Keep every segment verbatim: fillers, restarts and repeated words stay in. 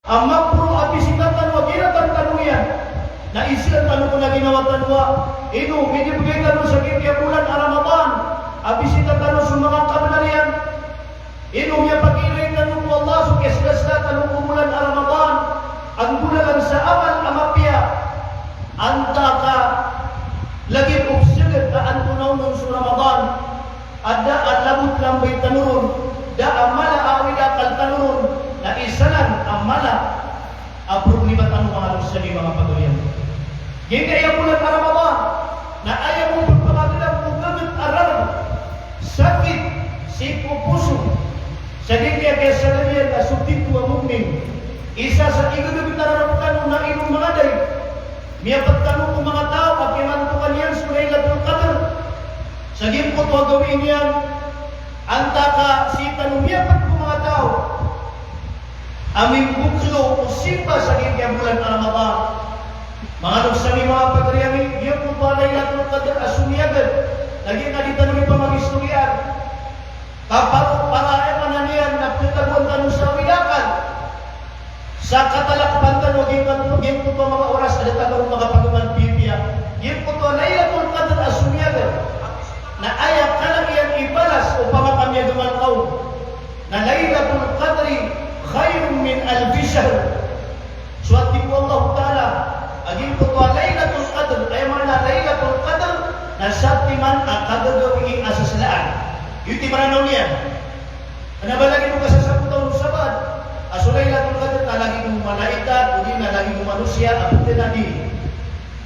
A maporo a bisita tano a ginatan tano iyan na iziran tano ko na ginawa tano a ino, minibgay tano sa giyangkaya bolan a Ramadan a bisita tano so manga kabnar iyan. Ino, miyapakilay tano ko Allah so kiyaslasla tano ko bolan a Ramadan, a nggolalan sa amal a mapiya. Antaa ka lagid o pzagad a antonaa on so Ramadan, a da a labot lambay tano ron, da a mala a awid a akal tano ron, na isa nan a mala a problema tano, manga loks ami, manga pagari ami. Giyangkaya bolan a Ramadan na aya bo pphakagdam ko gagat a rarb, sakit sii ko poso. Sa giyangkaya kiyasagad iyan a so titho a mu'min, isa sa igagagat a rarb tano na ino, manga day, miyapat tano ko manga taw a kiyamantokan iyan so Lailatul Qadr. Sa giyangkoto a gawii niyan, antaa ka sii tano miyapat ko manga taw a mimboklo o simba sa giyangkaya bolan a Ramadan. Manga loks ami, manga pagari ami, giyangkoto a Lailatul Qadr a somiyagad, lagid a di tano di pamagistoriyaan. Kaparo para aya maana niyan na ptatagoan tano sa awid a akal. Sa katalakpan tano giyangkoto, giyangkoto a manga oras a da tano makapagamal pipiya. Giyangkoto a Lailatul Qadr a somiyagad na aya kala iyan i balas opama ka miyagamal ka on na Lailatul Qadri khairun min alfi shahr. So a tig o Allahu Ta'ala a giyangkoto a Lailatul Qadr, aya maana a Lailatul Qadr na satiman a kagagawii a saslaan. Giyoto i Mranaw niyan. Kna ba lagid o kasasabota on o sabaad a so Lailatul Qadr na lagid o malaikat, odi na lagid o manosiya a ptnadi.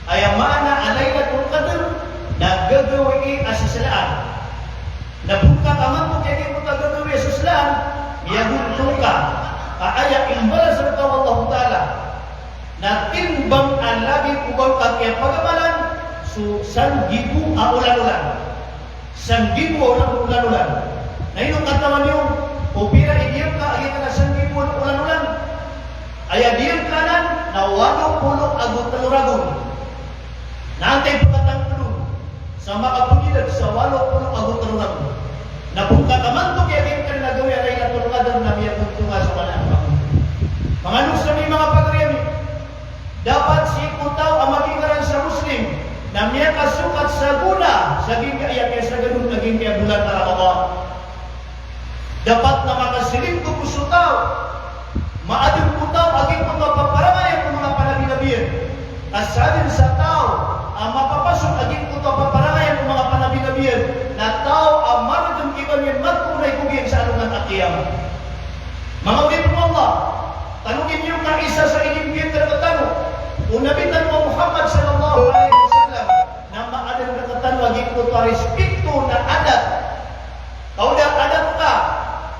Aya maana a Lailatul Qadr na gagawii a saslaan. Na phoon ka kamantok iyan giyangkoto a gagawii a saslaan, miyagontong ka. Ka aya imbalasan ka o Allahu Ta'ala na timbang a lagid o ba ngka kiyapagamalan so sanggibo a olan-olan. Sanggibo a olan-olan. Na ino katawan iyo o pira i diyangka a giyangkanan a sanggibo a olan-olan? Aya diyangka anan na walo polo ago tlo ragon. Na antaa i pkatangkd on sa makapngilad sa walo polo ago tlo ragon? Na phoon ka kamantok iyan giyangkanan a gawii a Lailatul Qadr na miyagontong ka sa maana a pangni. Manga loks ami, manga pagari ami, dapat sii ko taw a maging ngaran sa Muslim na miyakasokat sa gona sa giyangkaya kiyasagad on a giyangkaya bolan a Ramadan. Dapat na makaslinggo ko so taw, maadn ko taw a giyangkoto a paparangayan o manga panabinabiyan. Ka sadn sa taw a mapapasok a giyangkoto a paparangayan o manga panabinabiyan na taw a margn i ba niyan matoonay ko giyangkaya sa alongan a qiyamah. Manga oripn o Allah, tanodi niyo ka isa sa inimbiyat rktano o Nabi tano a Muhammad sallallahu alaihi wasallam na maadn rktano a giyangkoto a rispikto na adat. Ka o da a adat ka,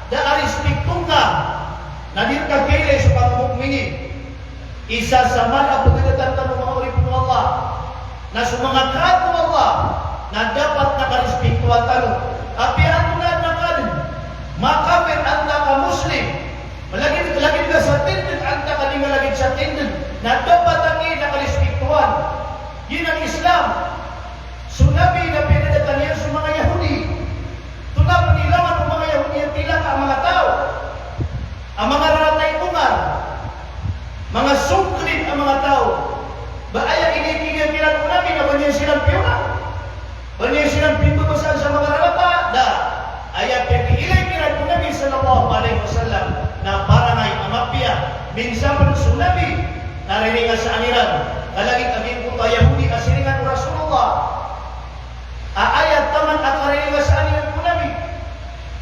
da a rispikto ka, na di rka kailay so pamominin. Isa sa mala a pgadatan tano, manga oripn o Allah, na so manga kaadn o Allah na dapat na karispiktoan tano. Apiya antonaa a kaadn, makapir antaa ka Muslim, lagid, lagid ka sa tindg antaa ka di nga lagid sa tindg, na dapat a giya na karispiktoan. Giyanan i Islam. So Nabi na piyagdatan iyan so manga Yahudi. Tonaa pn i lawan o manga Yahudi a tilaka a manga taw a manga rarata i tongar, manga songklid a manga taw. Ba aya inikiniya kiran o Nabi na ba niyan siran piyonan? Ba niyan siran pimbabasaan sa manga rarata? Da. Aya piyakiilay kiran o Nabi sallallahu alaihi wasallam na parangay a mapiya. Minsan pn so Nabi na riringasaan iran. Ka lagid a giyangkoto a Yahudi a siringan o Rasulullah a aya taman a kariringasaan iyan ko Nabi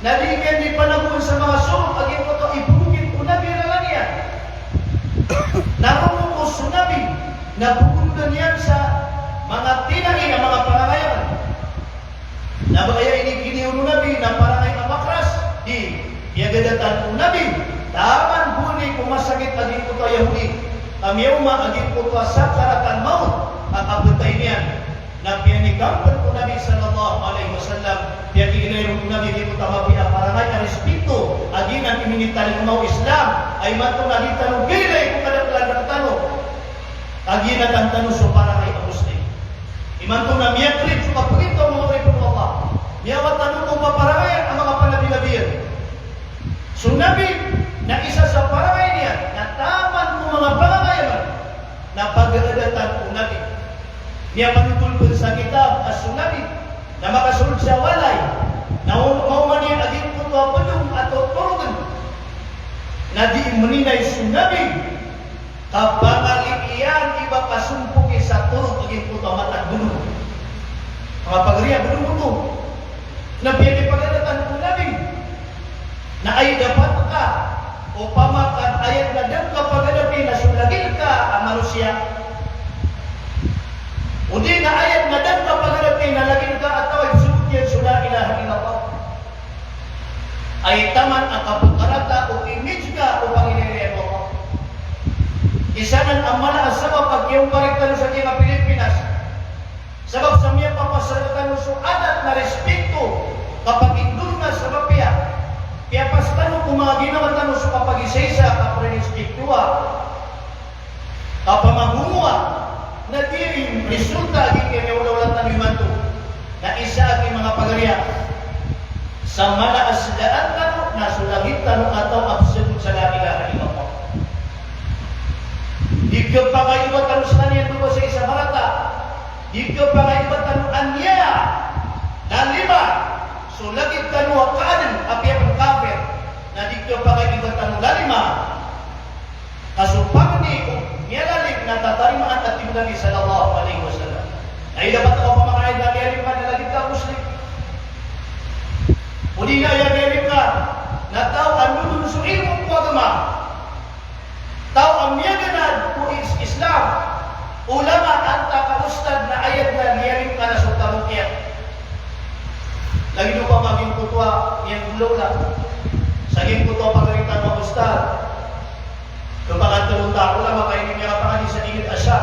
na di niyan di panagoan sa manga sorok a giyangkoto a ipogokit o Nabi a lalan iyan. Na roo ko so Nabi na pogondan iyan sa manga tinai a manga panangayaman. Na ba aya inikiniya on o Nabi na parangay a makras? Di. Piyagadatan o Nabi, taman gowani ko masakit a giyangkoto a Yahudi a miyaoma a giyangkoto a sakaratal mawt a kabtay niyan. Na piyanikampan o Nabi sallallahu alaihi wasallam, piyakiilay ron o Nabi a giyangkoto a mapiya a parangay a rispikto a giyanan i minitalingoma o Islam. Ay imanto na di tano kailay ko kadaklan rktano a ginatan tano so parangay a Muslim. Imanto na miyakrid so kapagita o manga oripn o Allah. Miyawatan o paparangayan a manga panabinabiyan. So Nabi na isa sa parangay niyan na taman Miyapanotol pn sa kitab a so Nabi na makasold sa walay na o-, maoma niyan a giyangkoto a bdong a totorogn na dii mninay so Nabi ka pangaliiyan i ba kasompoki sa torog a giyangkoto a mata a bdong. Manga pagari a bdong oto. Na piyakipagadapan ko Nabi na aya dapat ka, opama ka aya na da ngka pagadapi na so lagid ka a manosiya, odi na aya na da ngka pagadapi na lagid ka a taw a isogot iyan so la ilaha illallah, ay taman a kapakarata o image ka o pangilalayan o Allah. Isa nan a mala a sabap a kiyaompar tano sa giyangkai a Pilipinas. Sabap sa miyapapasad tano so adat na respeto, kapakindolonga sa mapiya. Piyapas tano ko manga ginawa tano so kapagisaisa, kaparespeto a kapamagongowa, na dii resulta a giyangkai a miyaolaola tano imanto. Na isa a giyangkai manga pagari a sa mala a sdaan tano na so lagid tano a taw a pzagot sa la ilaha illallah. Di khapakay o ba tano skaniyan dn ba sa isa marata. Di khapakay o ba tano aniya, lalima so lagid tano a kaadn a piyapkafir. Na di khapakay o ba tano lalima ka so pangni o miyalalim na tatarimaan a tig o Nabi sallallahu alaihi wasallam. Na aya dapat ka opama ka aya liyalim ka na lagid ka a Muslim, odi na aya liyalim ka na taw a ndodon so ilmo ko agama, taw a miyaganad ko is-, Islam, ulama antaa ka ustad, na aya dn a liyalim ka na so tamok iyan. Lagid opama giyangkoto a miyanggolawla sa giyangkoto a pagari tano a ustad. Khapakay tano a ulama ka ini miyakapangadi sa ingd a Shia.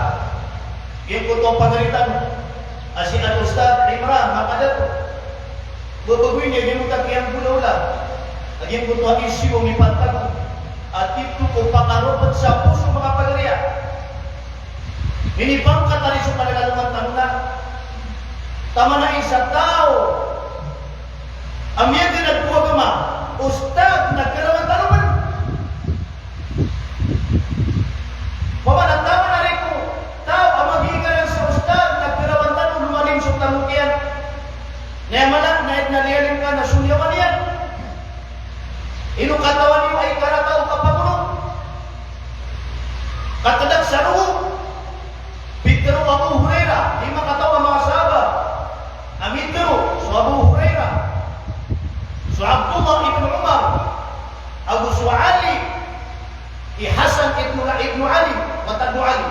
Giyangkoto a pagari tano a si Al-Ustadh Imran Makadato. Babagoy niyan giyangkoto a kiyanggolawla a giyangkoto a issue a mipantag a tito ko pakaropet sa poso o manga pagari a minipangkat a di so kalagaloman tano na taman a isa taw a miyaganad ko agama, ustad, na karawan tano pn. Opama na taman a di ko taw a magiigaran sa ustad na karawan tano, lomalim so tamok iyan. Na aya mala na aya dn a liyalim ka na so niyawa niyan. Ino katawan iyo a ikarata o kapagono? Katdak sa rogo. Pitharo o Abu Hurairah, lima kataw a manga sahaba a mitharo, so Abu Hurairah, so Abdullah ibn Umar, ago so Ali, i Hasan ibn, ibn Ali, wata o Ali,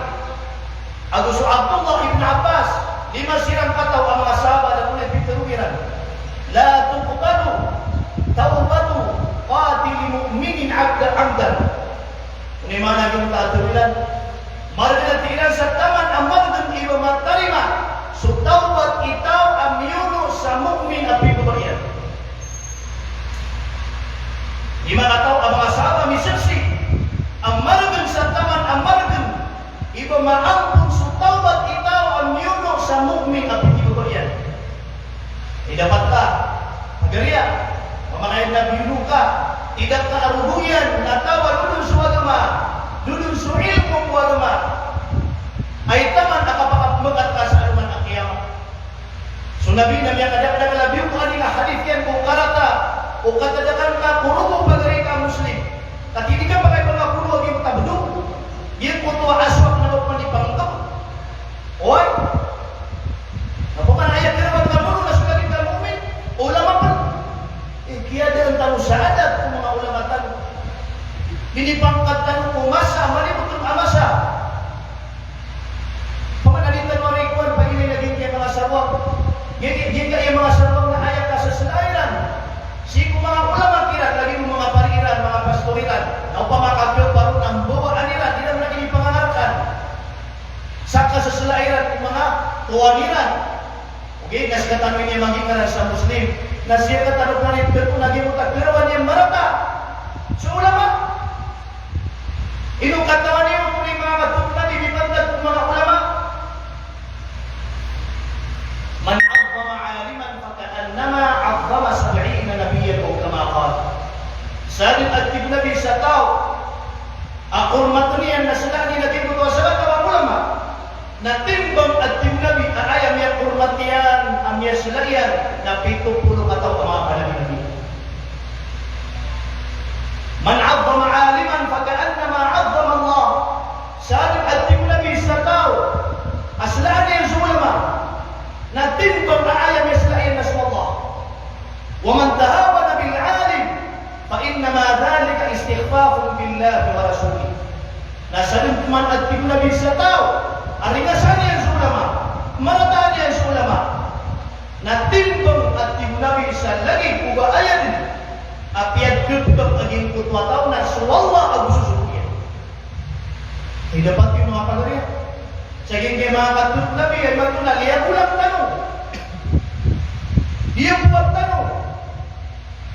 ago so Abdullah ibn Abbas, lima siran kataw a manga sahaba na aya pitharo iran: "La tuqbalu tawbatu qatili mu'minin abda amdan." Ino maana giyangkoto a tharo iran? Margn a tig iran sa taman a margn i ba matarima so tawbat i taw a miyono sa mu'min a pibabaya iyan. Lima kataw a manga sahaba a misaksi a margn sa taman a margn i ba maampon so tawbat i taw a miyono sa mu'min a pibabaya iyan. Aya dapat ka, pagari a, opama ka aya na biyono ka, aya dapat ka a rogo iyan na taw a dodon so agama, dodon so ilmo ko agama. Aya taman a kapakapmbkat ka sa alongan a qiyamah. So Nabi na miyakadakdakl a biyoka a hadith iyan ko karata o katadakan ka ko rogo, pagari a Muslim. Ka tig iyan a pakay pangapolo a giyangkoto a bdong, giyangkoto a aswak na ba pman di pangngkb. Oway. Na opama na aya karawan tano na so lagid ka a mu'min, ulama pn. Eh, kiyadaan tano sa adat ko manga ulama tano. Minipangkat tano ko masa, malibotn a masa. Opama na di tano ari kowan, pagilayn a giyangkaya manga sarwang. Giyangkaya, giyangkaya manga sarwang na aya kasasla iran sii ko manga ulama kiran, lagid o manga pari iran, manga pastor iran. Na opama ka khaparo na mbawaan iran, di iran lagid i pangangarkan. Sa kasasla iran ko manga kowan iran. Ogaid na skatano ini a mangingkaran sa Muslim, na skatano pn a di pkhaton a giyangkoto a karawan iyan marata so ulama. Ino katawan iyo ko di manga katharo o Nabi mipantag ko manga ulama? "Man 'azzama 'aliman faka'annama 'azzama sab'ina nabiyyan," aw kama qal. Sadn a tig o Nabi sa taw a kormatn iyan na sla niyan a giyangkoto a salakaw a ulama, na timbang a tig o Nabi Iyan na pito polo kataw a manga kanabi-nabi. "Man 'azzama 'aliman faka'annama 'azzama Allah." Sa tig o Nabi, sa taw a slaan iyan so ulama, na timbang a aya miyaslaa iyan na so Allah. "Wa man tahawana bil 'alim, fa innama dhalika istikhfafun billahi wa rasulih." Na sadn pman a tig o Nabi sa taw a ringasan iyan so ulama, marataan iyan so ulama, na timbang a tig o Nabi sa lagid o ba aya dn a piyagdgdg a giyangkoto a taw na so Allah ago so sogo iyan. Ay dapat iyo manga pagari. Sa giyangkaya manga katharo o Nabi, ay mato na liyagolang tano. Liyagolang tano.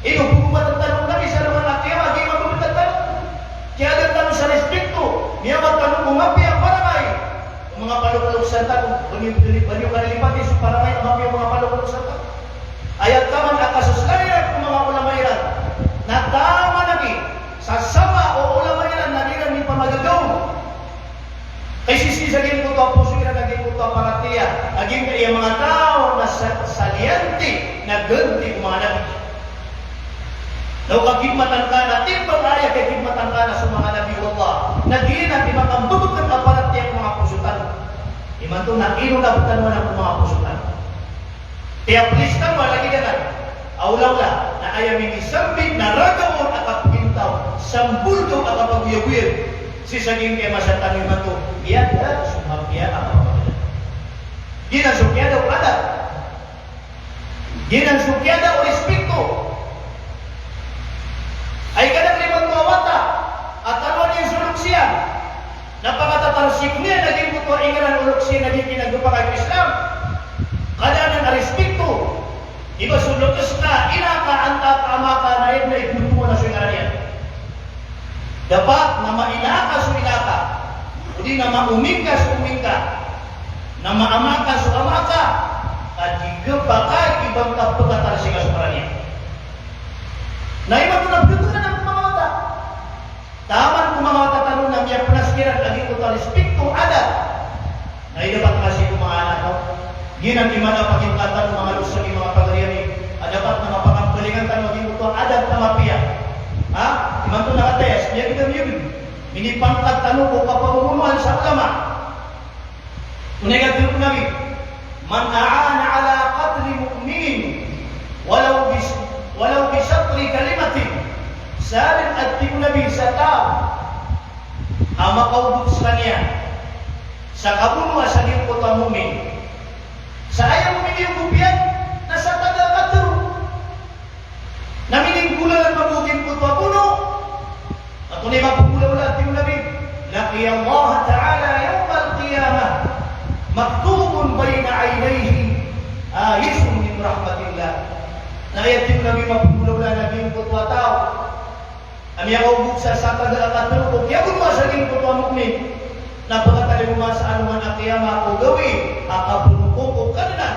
Ino, pagomatan tano o Nabi sa alongan a kiyama, giya mababtad tano. Kiyaadn tano sa rispikto, miyawat tano ko mapiya a parangay o manga palokloksan tano, ba niyo, ba niyo kalilipati so parangay a mapiya o manga palokloksan tano. Aya taman a kasoslay iran ko manga ulama iran, na taman lagi sa sama o ulama iran na di iran mipamagagaw. Kay sisii sa giyangkoto a poso iran a giyangkoto a paratiyaya a giyangkaya manga taw na sa, sa liyanti na ganti o manga nabi. Na o kakhidmatan ka na timbang a aya kakhidmatan ka na so manga nabi o Allah, na giyanan i makambabagr a paratiyaya ko manga poso tano. Imanto na ino na btad man ko manga poso tano. Kaya please tano a lagid anan a olaola na aya minisambit na ragaw on a kapagintaw, sambolgaw a kapagoyagoyag sii sa giyangkaya masa tano imanto, aya da so mapiya a kapamagana. Giyanan so kiyada o adab. Giyanan so kiyada o rispikto. Ay kadakl imanto a wata a tanoan iyan so loks iyan na pakatatarsik niyan a giyangkoto a ingran o loks iyan a di kinagpakay ko Islam. Kada anan a rispikto. Iba so loks ka, ina ka, antaa ka, ama ka, na aya dn a ipoon ka na so ingran iyan. Dapat na maina ka so ina ka, odi na maoming ka so oming ka, na maama ka so ama ka, ka di khapakay i ba ngka pkatarsika so ngaran iyan. Na imanto na btad anan ko manga wata. Taman ko manga wata tano na miyapnas kiran a giyangkoto a rispikto, adab. Na aya dapat a sii ko manga anak tano. Giyanan i maana a pagingka tano manga loks a gii manga pagari ami, a dapat na mapakambalingan tano a giyangkoto a adab a mapiya. Ha? Imanto na kataya, miyagdam-yagdam. Minipangkat tano ko kapamomonoan sa ulama. Tonaa i katharo o Nabi, "Man a'ana ala qatli mu'minin walaw bis-, walaw bishatri kalimatin." Sa dn a tig o Nabi sa taw a makaogop skaniyan sa kabonoa sa giyangkoto a mu'min. Sa aya mu'min i ogop iyan na sa taga a katharo. Na mininggolalan mambo giyangkoto a bono. Antonaa i mapnggolawla, tig o Nabi, "Laqiyallaha ta'ala yawmal qiyamah maktubun bayna aynayhi ayisun min rahmatillah." Na aya tig o Nabi mapnggolawla na giyangkoto a taw a miyakaogop sa, sa taga a katharo ko kiyabonoa sa giyangkoto a mu'min, na pkatalingoma sa alongan a kiyama ko gawii a kabonoa ko Kadnan.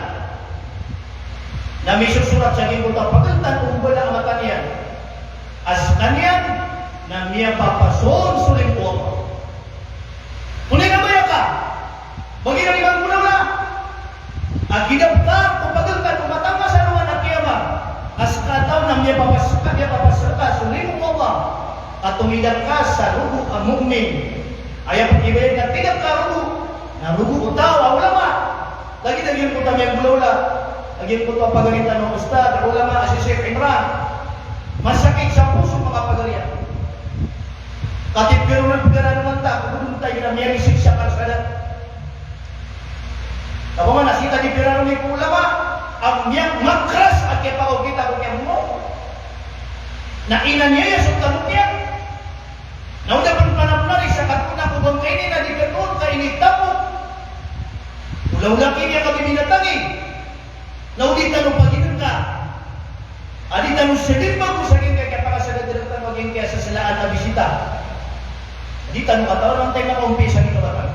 Na misosorat sa giyangkoto a pagltan o mbala a mata niyan a skaniyan na miyapapasoon so limo o Allah. Tonaa i kabaya ka? Ba giyanan i manggolawla a kidaptar ko pagltan o mata ngka sa alongan a kiyama a ska a taw na miyapapas-, miyapapasoon ka so limo o Allah, ka tomidak ka sa rogo a mu'min. Aya pkhibayaan na tidak ka rogo, na rogo o taw a ulama. Lagid a giyangkoto a miyanggolawla a giyangkoto a pagari tano a ustadh, ulama, a si Sheikh Imran. Masakit sa poso, manga pagari ami. Katii pn o pagari tano a manta, ko dn taw na miyarisiksa ka sa adat. Tabangan a sii tano di pira ron ko ulama a miyamakras a kiyapakaokit a ko kiyamono. Na inaniyaya so tanok iyan. Na o da pn panapanari sa katona ko bangkay niyan na di katoon ka initapok. Olaola ki niyan kabibinatangi. Na o di tano paginngka a di tano sdn bago sa giyangkaya kiyapakasagad tano a giyangkaya saslaan a bisita. Di tano katawan antaa i makaompiya sa ginawa tano.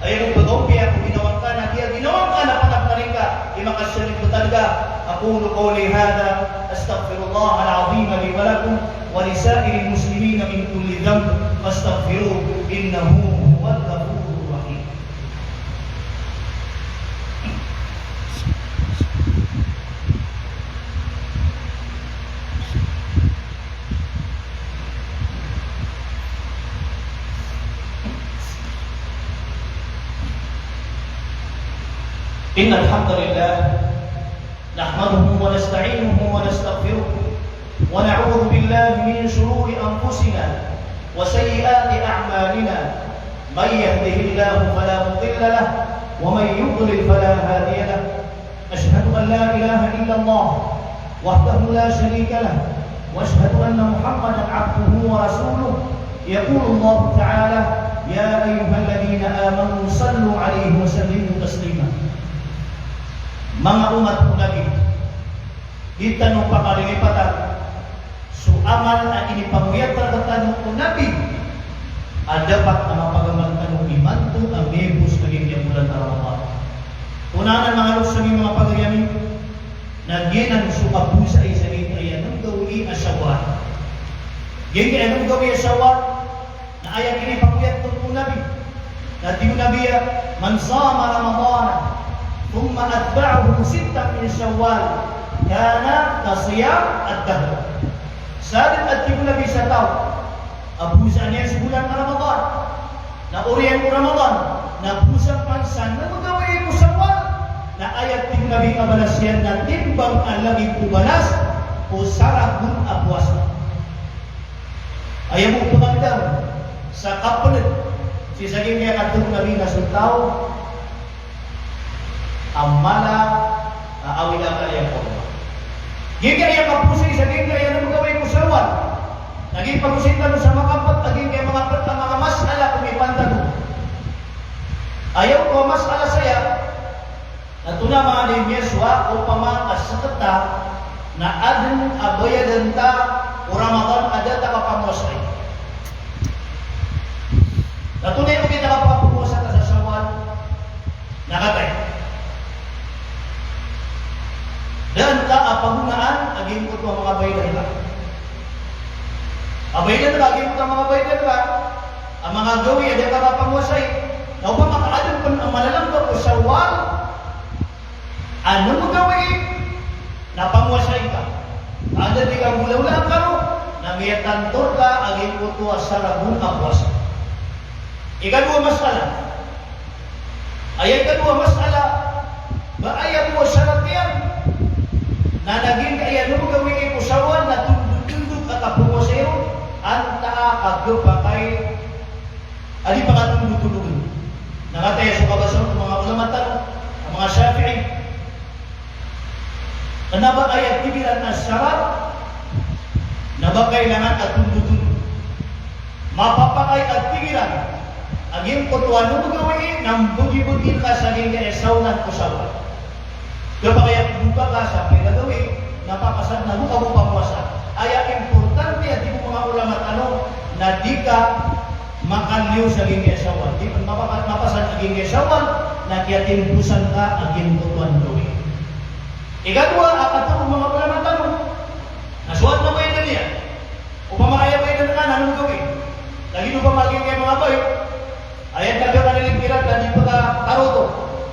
Aya bo pagaompiya ko ginawa ngka na giya ginawa ngka na panapanari ngka i makasdn btad ka. Aqulu qawli hadha, astaghfirullahal azim li wa lakum wa li sa'iril muslimina min kulli dhanb, fastaghfiruhu innahu huwal ghafurur rahim. إن الحمد لله نحمده ونستعينه ونستغفره ونعوذ بالله من شرور أنفسنا وسيئات أعمالنا. من يهده الله فلا مضل له ومن يضلل فلا هادي له. أشهد أن لا إله إلا الله وحده لا شريك له وأشهد أن محمدا عبده ورسوله. يقول الله تعالى: يا أيها الذين آمنوا صلوا عليه وسلموا تسليما. Manga umat o Nabi, di tano pakalilipatan so amal a inipamoyat rktano o Nabi a dapat a mapagamal tano imanto a miyapos a giyangkaya bolan a Ramadan. Onaan, manga loks ami, manga pagari ami, na giyanan so kabosai sa giyangkaya a gawii a Shawwal. Giyangkaya a gawii a Shawwal na aya kinipamoyat oto o Nabi. Na tig o Nabi a, "Man sama Ramadana thumma atba'ahu sittan min Shawwal kana ka siyamid dahr." Sadn a tig o Nabi sa taw a bosaan iyan so bolan a Ramadan, na oriyan o Ramadan na bosaan pman sa nem gawii ko Shawwal, na aya tig o Nabi a balas iyan na timbang a lagid o balas o saragon a powasa. Aya bo pagdam sa kapnd sii sa giyangkaya a katharo o Nabi na so taw a mala a awid a akal iyan ko Allah. Giyangkaya a kapowasa sa giyangkaya a nem gawii ko Shawwal. Lagid pagosay tano sa makapat a giyangkaya a manga pd a manga masala ko mipantag. Aya oto a masala saya, na tonaa man i miyasowa opama ka sekta na adn a bayadan ta o Ramadan a da ta kapamowasai. Na tonaa i okit a kapamowasa ta sa Shawwal? Na kataya daan ka a pagonaan a giyangkoto a manga bayadan ka. A bayadan ka a giyangkoto a manga bayadan ka a manga gawii a da ka kapamowasai. Na opama ka adn pn a malalamba ko Shawwal a nem gawii na pamowasai ka. Anda di ka molaola kano na miyatanto rka a giyangkoto a saragon a powasa. Ikadowa masala. Aya ikadowa masala, ba aya bo a sarat iyan na giyangkaya a nem gawii ko Shawwal na tondotondot a kapamowasai ron, antaa ka khapakay a di pakatondotondot. Na kataya so kabasa o manga ulama tano a manga Shafi'i, kna ba aya tig iran a sarat na ba kailangan a tondotondot. Mapapakay a tig iran a giyangkoto a nem gawii na mbgibgin ka sa giyangkaya a isa olan ko Shawwal. Khapakay a pd ka sa pira gawii na papasad na go ka bo pamowasa. Aya importante a tig o manga ulama tano na di ka makaliyo sa giyangkaya a Shawwal. Di pn mapapa-, mapasad a giyangkaya a Shawwal na kiyatimposan ka a giyangkoto a gawii. Ikadowa a katharo o manga ulama tano na so adn a bayadan iyan. Opama ka aya bayadan ka na nem gawii. Lagid opama a giyangkaya manga bai, aya dn a pkhalilib iran na di pkakaroto.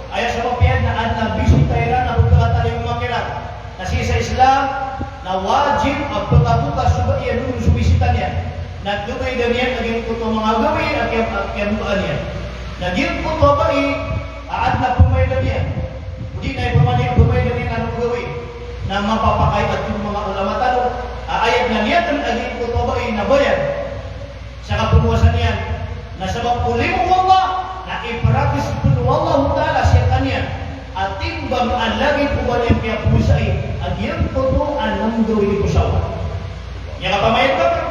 Aya sabap iyan na adn a bisita iran a pkhatalingoma kiran. Na sii sa Islam na wajib a pkhaboka so bai iyan on so bisita niyan. Na khabayadan iyan a giyangkoto a manga gawii a kiya-, a kiyabokaan iyan. Na giyangkoto a bai a adn a pmbayadan iyan, odi na ipmbayadan, pmbayadan iyan a nem gawii, na mapapakay a tig o manga ulama tano a aya dn a niyatn a giyangkoto a bai na bayad sa kapowasa niyan, na sabap ko limo o Allah, na ipraktis pn o Allahu Ta'ala sii rkaniyan a timbang a lagid o ba niyan piyapowasai a giyangkoto a nem gawii ko Shawwal. Aya kapamayad ka pn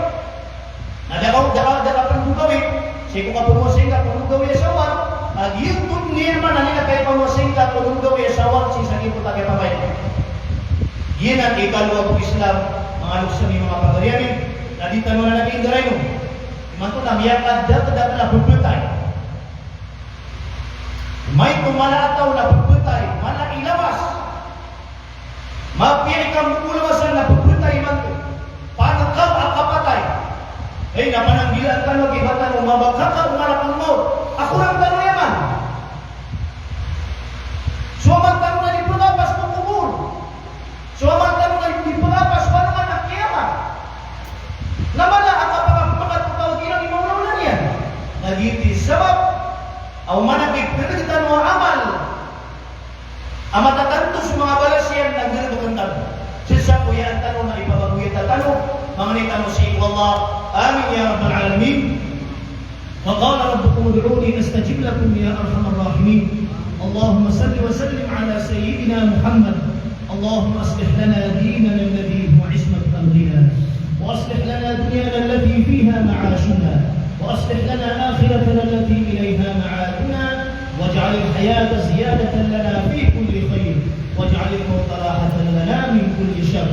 na da ka, da ka, da ka pn go gawii sii ko kapowasai ngka ko nem gawii a Shawwal, a giyoto niyan man a lagid a kapowasai ngka ko nem gawii a Shawwal sii sa giyoto a kapamayad. Giyanan i kalowa ko Islam, manga loks ami, manga pagari ami, na di tano na lagid a inggaray no. Imanto na miyakadakdakl a bbtay. Maito mala a taw na bbtay, mala i lawas. Mapiya i kambolawasan na bbtay imanto. Panakaw a kapatay. Hay, na pananggilaan tano a giya tano mabagaka o malakul mawt. Akorang tano iyan man. So amal tano na di pkhapas ko kobor. So amal tano na di pkhapas ko alongan a kiyamat. Na mala a kapakapakatotawag iran i mawlawla niyan. Na giyoto i sabap a oman a kipteg tano a amal A matatanto so manga balas iyan na gii ron kantano. Sii sa koyaan tano na ipabagoyat tano, mangni tano sii ko Allah. Amin ya rabbal alamin. Wa qala rabbukum ud'uni astajib lakum ya arhamar rahimin. Allahumma salli wa sallim ala sayyidina Muhammad. Allahumma aslih lana dinana alladhi huwa ismatu amrina. Wa aslih lana dunyana allati fiha ma'ashuna. Wa aslih lana akhiratana allati ilayha ma'aduna. Waj'alil hayata ziyadatan lana fi kulli khair. Waj'alil mauta rahatan lana min kulli shar.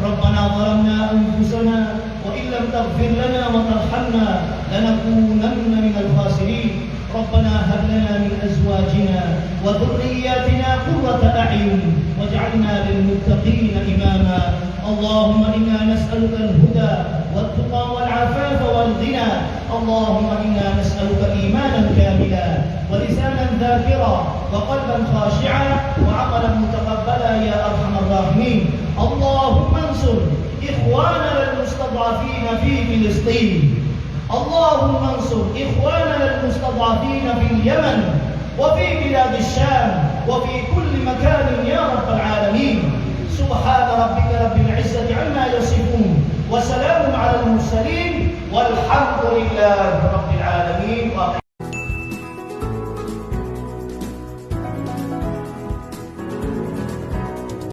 Rabbana zalamna anfusana wa in lam taghfir lana wa tarhamna lanakunanna minal khasirin. Rabbana hab lana min azwajina wa dhurriyyatina qurrata a'yun waj'alna lil muttaqina imama. Allahumma inna nas'aluka al-huda wat-tuqa wal-'afafa wal-ghina. Allahumma inna nas'aluka imanan kamila wa lisanan dhakira wa qalban khashi'a wa 'amalan mutaqabbala ya arhamar rahimin. Allahumma ansur ikhwanana al-mustad'afina fi Filistin. Allahumma ansur ikhwanana al-mustad'afina fil Yaman wa fi bilad ash-Sham wa fi kulli makan ya rabbal alamin. Subhana rabbika rabbil izzati amma yasifun. Wa salamun alal mursalin.